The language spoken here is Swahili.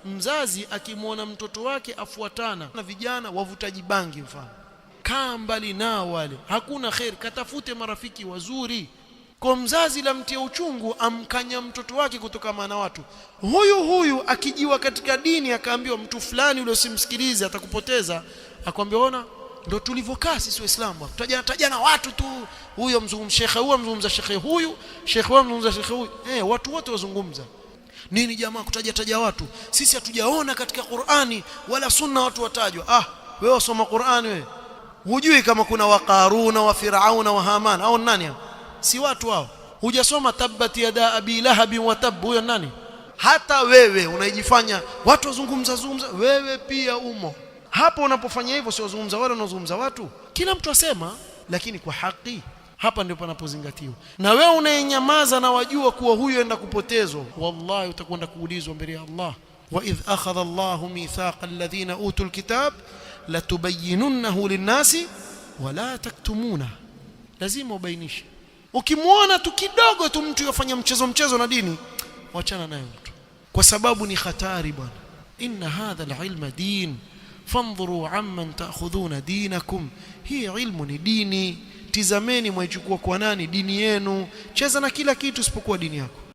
Mzazi akimwona mtoto wake afuatana na vijana wavutaji bangi mfano, kaa mbali nao wale, hakuna kheri, katafute marafiki wazuri. Kwa mzazi la mtia uchungu, amkanya mtoto wake kutokana na watu. Huyu huyu akijiwa katika dini akaambiwa mtu fulani ule usimsikilize, atakupoteza, akwambia ona, ndo tulivyokaa sisi Waislamu, tutajana watu tu, huyo mzungumza shekhe, huyo mzungumza shekhe, huyu shekhe, huyo mzungumza shekhe huyu, watu wote wazungumza nini jamaa, kutaja taja watu. Sisi hatujaona katika Qur'ani wala Sunna watu watajwa. Ah, wewe wasoma Qur'ani wewe, hujui kama kuna wa Qaruna wa Firauna wa Haman au nani hao? Si watu hao. Hujasoma tabbat yada abi lahabi wa tab, huyo nani? Hata wewe unaijifanya watu wazungumza zungumza, wewe pia umo hapo. Unapofanya hivyo, sio wazungumza wale wanaozungumza watu, kila mtu asema, lakini kwa haki. Hapa ndipo panapozingatiwa. Na wewe unayenyamaza na wajua kuwa huyu enda kupotezwa, wallahi utakwenda kuulizwa mbele ya Allah. Wa idh akhadha Allahu mithaqa alladhina utul kitab latubayyinunnahu linnasi wala taktumuna, lazima ubainishe. Ukimwona tu kidogo tu mtu yafanya mchezo mchezo na dini, wachana naye mtu, kwa sababu ni hatari bwana. Inna hadha alilma din fandhuru amman ta'khudhuna dinakum, hii ilmu ni dini, tizameni mwaichukua kwa nani dini yenu. Cheza na kila kitu isipokuwa dini yako.